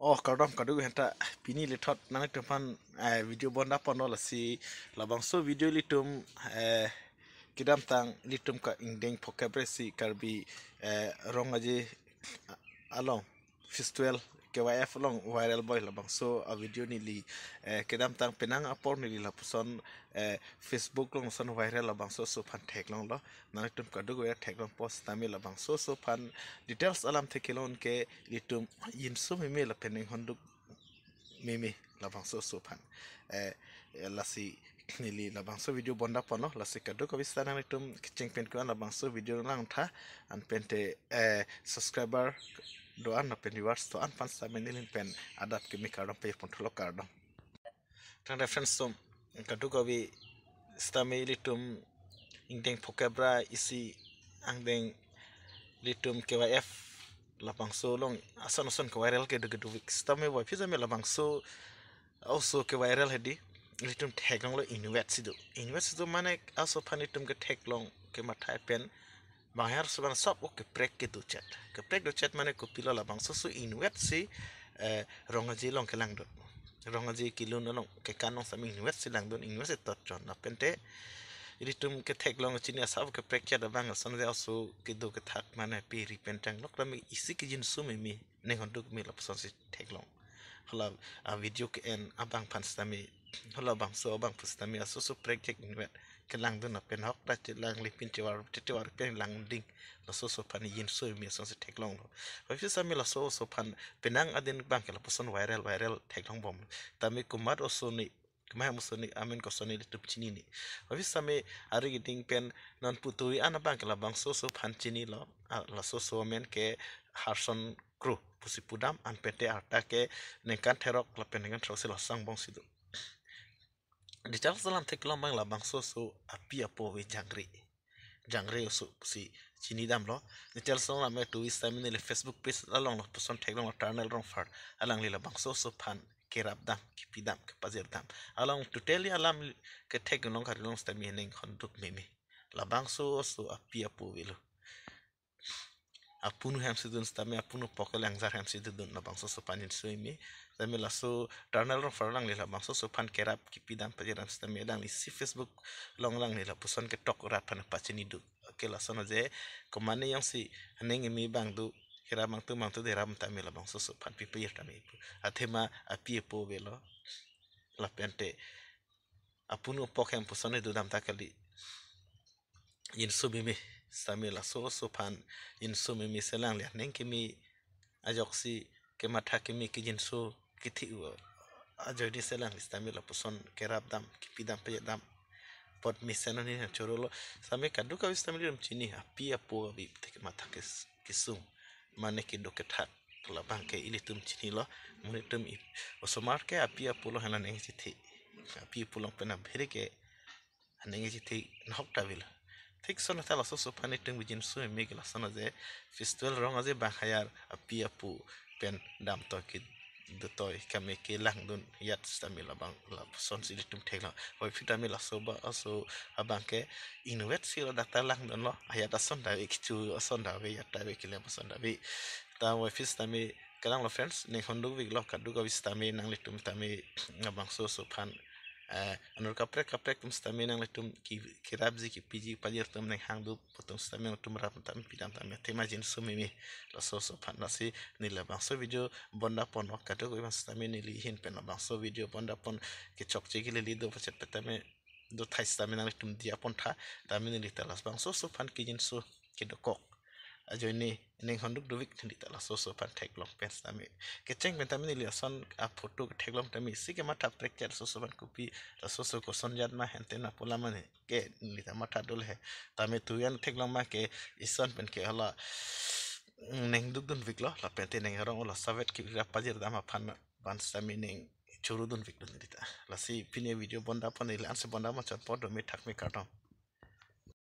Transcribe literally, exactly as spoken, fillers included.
Oh, kardom kadokave aphanta, pini lethot nangtum aphan, eh, video bonda ponlo. Lasi labangso video ilitum, eh, kedamtang ilitum ka ingdeng phokep ra isi Karbi, eh, Rong Aje along festival K Y F along viral boi labangso a video neli, eh, kedamtang penang apor neli lapuson, eh, Facebook along lason viral labangso oso aphan theklonglo. Nangtum kadokave theklongpo sitame labangso oso aphan details alam theklong ke ilitum inso meme lapen inghonduk meme labangso oso aphan. Eh, eh, lasi neli labangso video bonda ponlo. Lasi kadokave sita nangtum kecheng pen ko-an labangso video langtha, anpente, eh, subscriber do-an lapen viewers do-an aphan sitame neli pen adap kimi kardom pajir ponthulo, kardom. Tang reference tum kadokave sitame ilitum ingdeng phokep ra isi angdeng ilitum K Y F labangso along ason ason ke viral kedo kedovik sitame wai phi sitame labangso oso ke viral hedi ilitum theklonglo inutvet si do. Inutvet si do mane oso aphan ilitum ketheklong kematha pen bang her suban sop o keprek kedo chet. Keprek do chet mane kopilo labangso oso inutvet si, eh, Rong Aje along kelangdun. Rong Aje kelun along kekan along sitame inutvet si langdun, inutvet si tot chot. Lapente ilitum ketheklong chini asap keprek chet abang ason je oso kedo kethak mane piri pen tang lok tame isi kejinso meme, ning honduk meme lapuson si theklong. Hala a video ke-en abang aphan sitame, hala bangso abang aphan sitame oso oso prek chek inutvet kelangdun lapen hok ta chelang lipin chewar chewar pen langding, laso oso aphan inso meme ason si theklonglo. Wai phi sitame laso oso aphan penang adin abang ke lapuson viral viral theklong bom. Tame komat oso ni, kemahang oso ni, amen koson ni ilitum chinine. Wai phi sitame ari keding pen non putui an abang ke labangso oso aphan chinilo. Ah, laso oso amen ke Harson Kro pusi pudam, anpente arta ke ningkan therok lapen ningkan therok si laso angbong si do. Details alam theklong abang labangso oso api apo ave Jangre. Jangre oso pusi chinidamlo. Details alam me tu sitame neli Facebook page along lapuson theklonglo, Ternal Rongphar alangli labangso oso aphan kerapdam, kepidam, kepajirdam. Along totally alam kethek nong kari long sitame ning honduk meme. Labangso oso api apo avelo. Apunu hem si dun sitame, apunu pok langjar hem si dun, labangso oso aphan inso meme. Sitame laso Ternal Rongphar alangli labangso oso aphan kerap kepidam pajirdam sitame alangli si Facebook along alangli lapuson ketok rat aphan pachini do. Ke lason je komane jongsi aning imi abang do, kerap mangtu mangtu derap tame labangso oso aphan pipir tame pu. Athema api apo avelo. Lapente apunu pok hem puson dodam ta kali. Inso meme sitame laso oso aphan inso meme si alangli aning keme ajoksi kematha keme kejinso kethe u ajoine si alangli sitame lapuson kerapdam, kepidam, pajirdam apot mesen oni chorolo. Sitame kadokave sitame ilitum chini api apo ave te kematha kes-, kesung mane kedo kethak labang ke ilitum chinilo. Monit atum i-, osomar ke api apo along henlo aning chethe. Api apo along pen abhere ke aning chethe nahok ta avelo. Thik ason ta laso oso aphan itum kejinso meme ke lason je festival Rong Aje bang hayar api apo pen damtoi kedotoi keme kelangdun ajat sitame labang lapuson si ilitum theklong. Wai phi tame laso ba oso abang ke inutvet si lo, dak ta langdunlo, ajat ason ta ave, kecho ason ta ave, ajat ta ave, kelem ason ta ave. Ta wai phi sitame kelanglo friends, ning honduk viklo, kadokave sitame nanglitum tame labangso oso aphan, eh, anur kaprek kaprek atum sitame nanglitum ke-, kerapji kepiji pajir atum ning hang do pu atum sitame nangtum rap tame pidam tame athema jinso meme laso oso aphan. Lasi neli labangso video bonda ponlo, kadokave abang sitame neli ahin pen labangso video bonda pon kechokche kelele do pachet petame do thai sitame nanglitum diya pontha, tame neli ta labangso oso aphan kejinso kedokok ajoine ning honduk dovik neli ta laso oso aphan theklong pen sitame. Kecheng pen tame neli ason a photo ketheklong tame isi kematha prek chet laso oso aphan kopi, laso oso koson jat ma hente na pu alam mane ke neli ta matha dole he. Tame tu-an theklong ma ke ison pen ke hala ning dukdun viklo, lapente ning arong hala savet kerap pajirdam aphan abang sitame ning chorudun viklo neli ta. Lasi pini video bonda pon, neli ansi bonda ma chotpo, dome thakme, kardom.